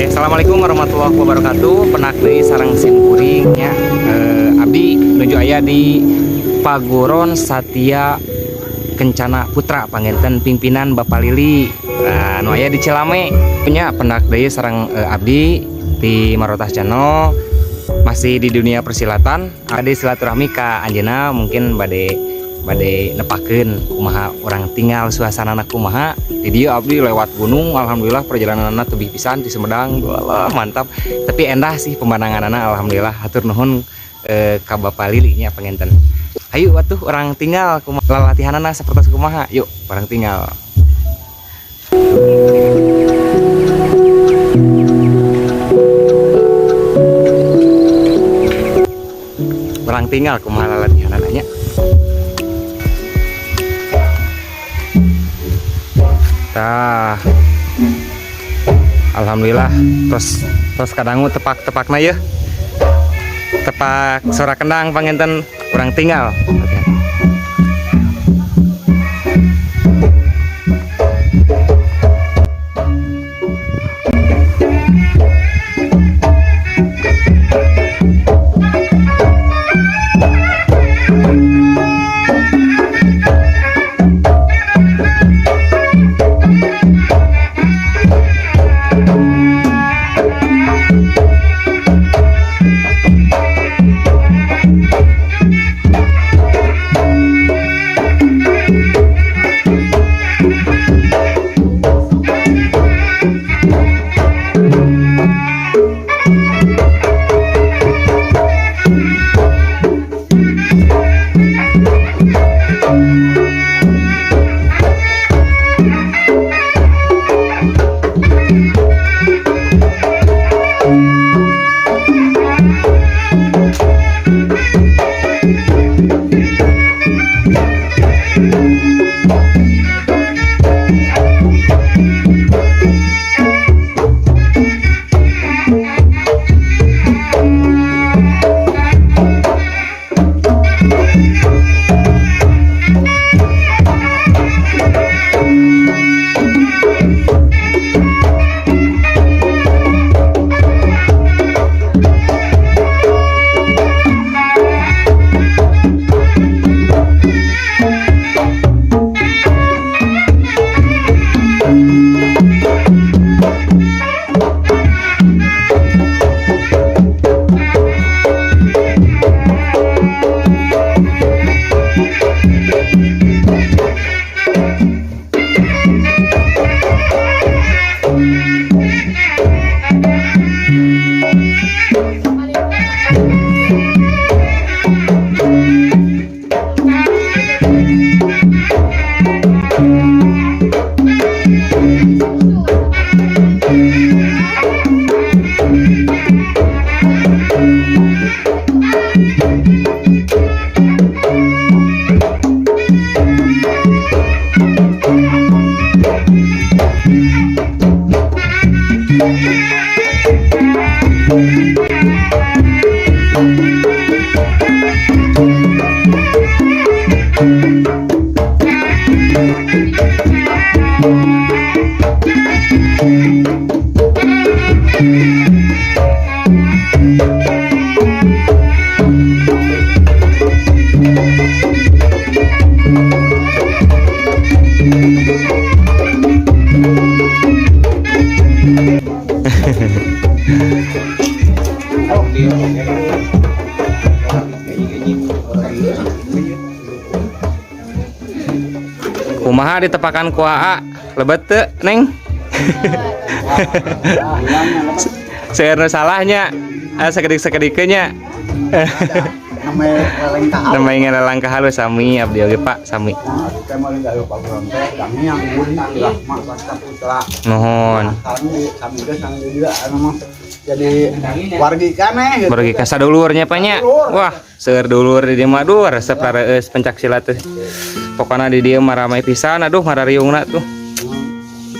Oke, assalamualaikum warahmatullahi wabarakatuh. Pendak deui sareng sim kuring nya. Abdi nuju aya di Paguron Satya Kencana Putra, panginten pimpinan Bapak Lili. Nah, nu aya di Cilame. Nya, pendak deui sareng abdi di Marotas Channel, masih di dunia persilatan. Ada silaturahmi ka anjeunna, mungkin bade bade nepakeun kumaha urang tingal suasana kumaha di dieu. Abdi lewat gunung, alhamdulillah perjalananna tebih pisan di Sumedang. Walah, mantap, tapi endah sih pemandanganna, alhamdulillah. Hatur nuhun ka Bapak Lili nya panginten. Ayo atuh urang tingal kumaha latihanana seperti kumaha. Yuk, urang tingal. Urang tingal kumaha latihanana nya. Tah. Alhamdulillah terus terus kadangu tepak-tepakna ya. Tepak suara kendang panginten, urang tingal. Latihan. Kumaha ditepakan ku AA, lebet teu, Neng? Seueur nu salahnya. Ah, sakedik-sakedikeun nya. Namanya lengkah. Namanya ngalangkah halus, sami abdi oge, Pak, sami. Kita mau nggak lupa kurang teh kami yang budi Rahma Putra. Nuhun. Kami kami teh sang juga memang jadi wargi kane gitu. Wargi ka sadulurnya, Pak, nya. Wah, seueur dulur di dieu mah, duh, resep rareus pencak silat teh. Pokona di dieu mah ramai pisan, aduh, marariungna tuh.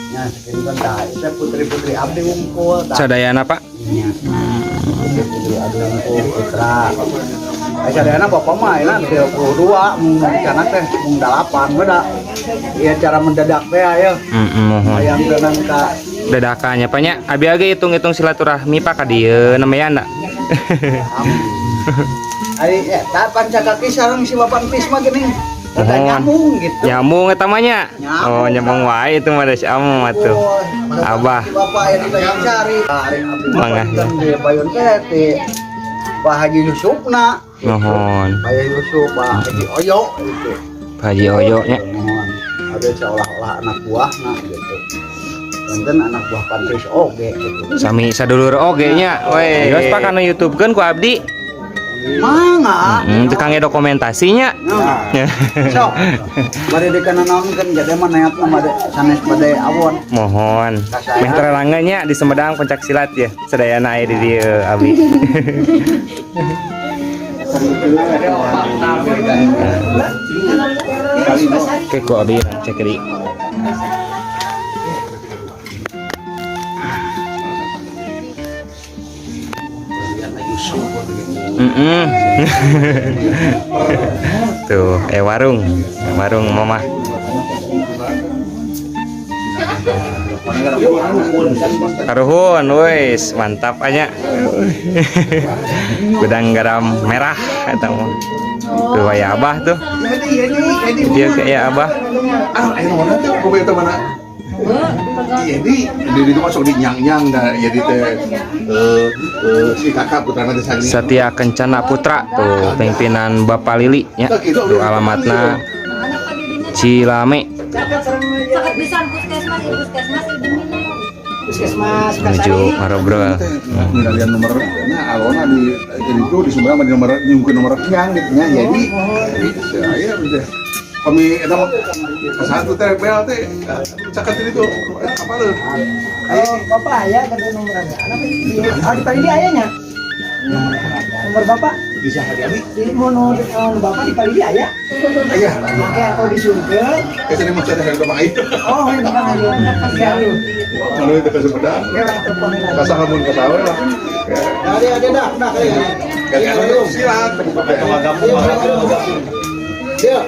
Ya, sekitar tah itu putri-putri abdi wungkul tah. Sadayana, Pak. Nya. Putri-putri abdi wungkul putra. Ai sadayana bapak mah ayeuna 32, mung anak teh mung 8 beda. Iya, cara mendadak teh aya. Heeh, muhun. Hayang tenang ka Dadakannya Pak nya. Abi ge hitung-hitung silaturahmi Pak ka dieu namanya anda. Ari eta pancakaki sareng si Bapak Entis mah geuning. Rada Mohon. nyambung gitu. Nyambung eta mah nya. Nyambung. Oh, nyambung wae itu mah da si Amang mah tuh. Abah. Si Bapak aya di Tanjung Ari abdi mah Mangga. panten di payun teh ti Pak Haji Yusufna. Mohon. Pak Haji Yusuf, Pak Haji Oyo gitu. Pak Haji Oyo nya. Mohon. Ada seolah-olah anak buahna gitu. Punten anak buah Pantris oge gitu. Sami sadulur oge nya. We, geus Pak kana YouTube keun ku abdi. Mangga. Teu kangge dokumentasinya. Nah, sok. Bade dikana naonkeun jadi mah neatna bade sanes bade awon. Mohon. Meh terelangan nya di Sumedang pencak silat ya. Sadayana aya di dieu abi. Oke, ku abi cek di. Tuh, warung, warung mama. Karuhun, wis mantap aja. Gudang garam merah eta mah. Tuh aya abah tuh. Dia kayak abah. Ah, ayo mana tuh? Gue itu mana? Iya di, di itu masuk di nyang nyang dah. Jadi teh si kakak putra nanti sagni. Satya Kencana Putra tuh pimpinan Bapak Lili nya. Tuh alamatna Cilame Sakat pisan puskesmas, ibu puskesmas, ibu Mina. Puskesmas menuju Marobrol. Nggak nomor, nah alona di jadi itu di Sumedang di nomor nyungkeun nomor nyang gitu nya. Jadi saya udah kami eta satu teh bel teh caket itu apa lu? Oh, bapak ayah kata nomornya. Anak di oh, di Palili ayahnya. Nomor bapak Di sehari-hari di mono oh, bapak di Palili ayah. ayah. Oke, oh di surga. Kayaknya masih ada yang bapak ayah. Oh, ini bapak ayah. Ya lu. Lalu itu ke Sumedang. Ya orang telepon lagi. Kasahamun kasawe lah. Ada ada dah, dah kali. Kali anu silat. Ya.